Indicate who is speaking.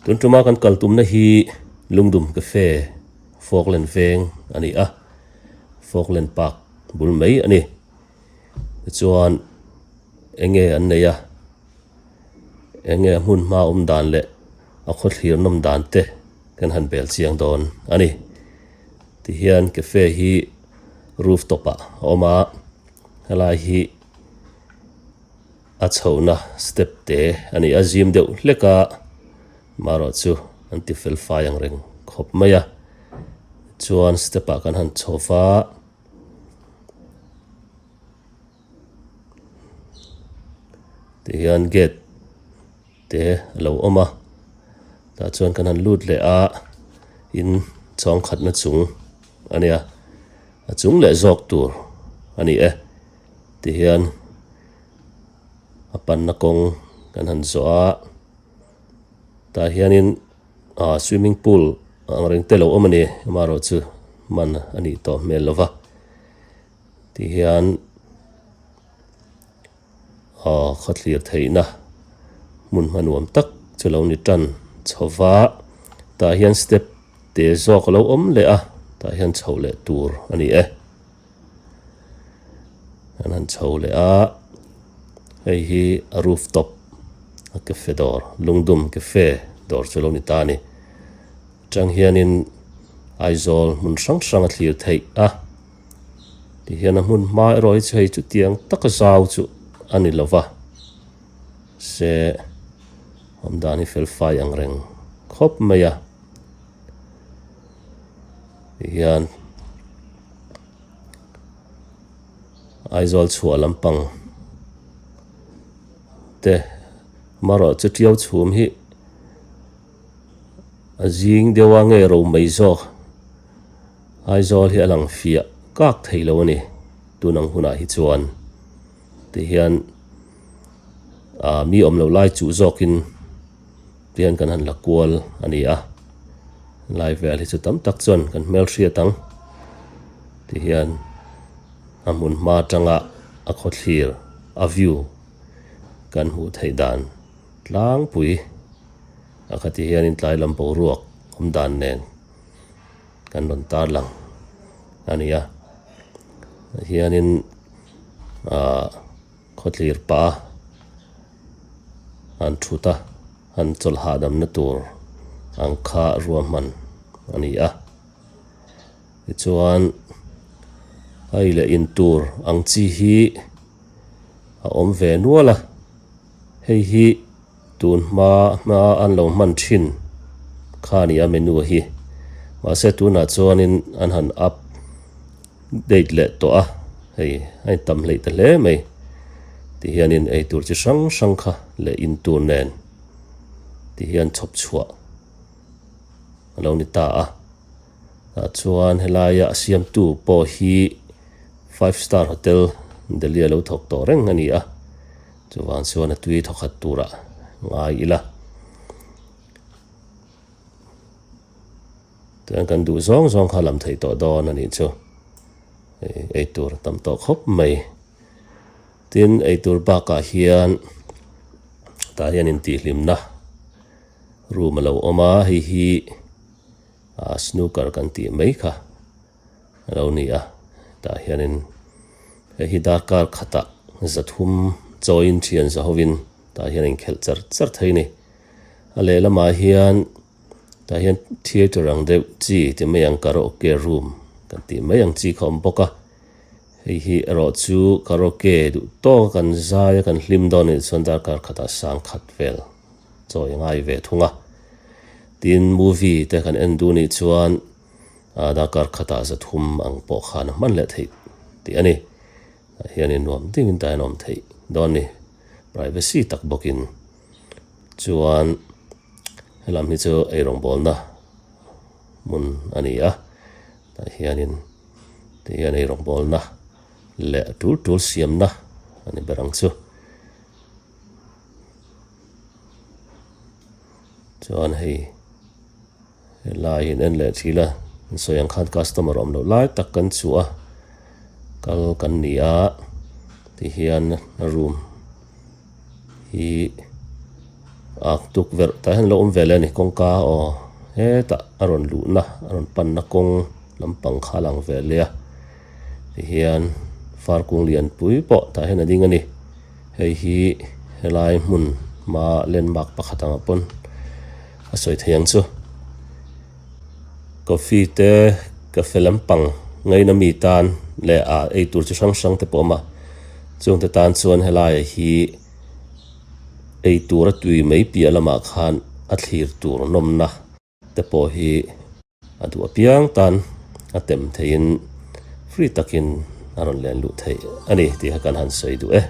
Speaker 1: Tun tuma kan kal tumna hi Lungdum Cafe, Falkland veng a ni a, Falkland Park bul mai a ni. Tichuan eng nge an neih a, eng nge a hmun hma awm dan leh a khawthlir nawm dan te kan han bel chiang dawn a ni. Tihian cafe hi roof top ah a awm a, helai hi a chhohna step te a ni a, zim deuh hlek a, marawh chu an ti fel fai ang reng khawp mai a, tichuan step ah kan han chho va. Tihian gate te a lo awm a tah chuan kan han lut leh a in chhawng khatna chung a nia a chung leh zawk tur a ni e tihian a panna kawng kan han zawh a tah hianin. Aaa swimming pool ang reng te lo awm a ni amaherawh chu hman a nih tawh hmel lo va tihian aaa khawthlir theihna hmun hmanuam tak chu lo ni tan chho va tah hian step te zawk a lo awm leh a tah hian chhoh leh tur a ni e an han chho leh a hei hi a roof top a cafe dawr lungdum cafe dawr chu lo ni ta a ni atang hianin Aizawl hmun hrang hrang a thlir theih a tihian a hmun hma erawh hi chu hei chutiang taka zau chu a ni lova se awm dan hi fel fai ang reng khawp mai a tihian. Aizawl chhuah lampang te amaherawh chu tiau chhum hi a zing deuh a nge ro mai zawk Aizawl hi a lang fiah kak thei lo a ni tun ang hunah hi chuan tihian ah mi awm lo lai chuh zawkin tihian kan han la kual a ni a lai vel hi chu tam tak chuan kan hmelhriat ang tihian a hmun hma atanga a khawthlir a view kan hmuh theih dan tlangpui a khati hianin tlai lam boruak awm dan nen kan rawn tarlang a ni a hianin ahh khawthlir pah a an thut a an chawlh hahdamna tur ang kha ruahman a ni a tichuan hei leh in tur ang chi hi a awm ve nual a hei hi tun hma hma an lo hman thin kha a ni a menu hi mahse tunah chuanin an han up date leh tawh a hei a intam hleih ta hle mai ti hianin eitur chi hrang hrang kha leh in tur nen ti hian chhawp chhuah a lo ni ta a tah chuan helaia a siamtu pawh hi five star hotel Delhi a lo thawk tawh reng a ni a chuvang chuan a tui thawkhat turah ngai ila. Chuan kan duh zawng zawng kha lam theih tawh dawn a nih chu. Hei eitur a tam tawh khawp mai. Tin, eitur bakah hian tah hian intihhlimna room a lo awm a, hei hi ah snooker kan tih mai kha a lo ni a. Tah hianin hei hi darkar khatah zathum chawiin thian zahovin tah hian a inkhelh char char thei a ni. A lehlamah hian Tah hian theatre ang deuh chi ti mai ang karaoke room kan tih mai ang chi kha a awm bawk a hei hi erawh chu karaoke duh tawk a kan zai a kan hlim dawn anih chuan darkar khatah sang khat vel chawi a ngai ve thung a tin movie te kan en duh anih chuan ah darkar khatah zathum ang pawh khan a hman leh theih tih a ni tah hianin nuam deuhin tah hian a awm theih dawn a ni privacy tak bawkin. Chuan helam hi chu eirawngbawlna hmun a ni a tah hianin tihian eirawngbawlna leh tul tul siamna a ni ber ang chu. Chuan hei helai hi en leh thil a an sawi ang khan customer awm loh lai tak kan chhuah a kal kan ni a tihian room hi. Ah tukverh tah hian lo awm ve leh a ni kawngka aw hetah a rawn luhna a rawn panna kawng lampang kha a lang ve leh a tihian far kung lianpui pawh tah hian a ding a ni hei hi helai hmun hma landmark pakhat ang ah pawn a sawi thei ang chu coffee te cafe lampang ngaina mi tan leh ah eitur chi hrang hrang te pawh a awm a chungte tan chuan helai ah hi. Ei tura tui mai piah lamah khan a thlir tur nawmna te pawh hi a duh apiang tan a tem theihin free takin a rawn len luh theih a ni tih kha kan han sawi duh e.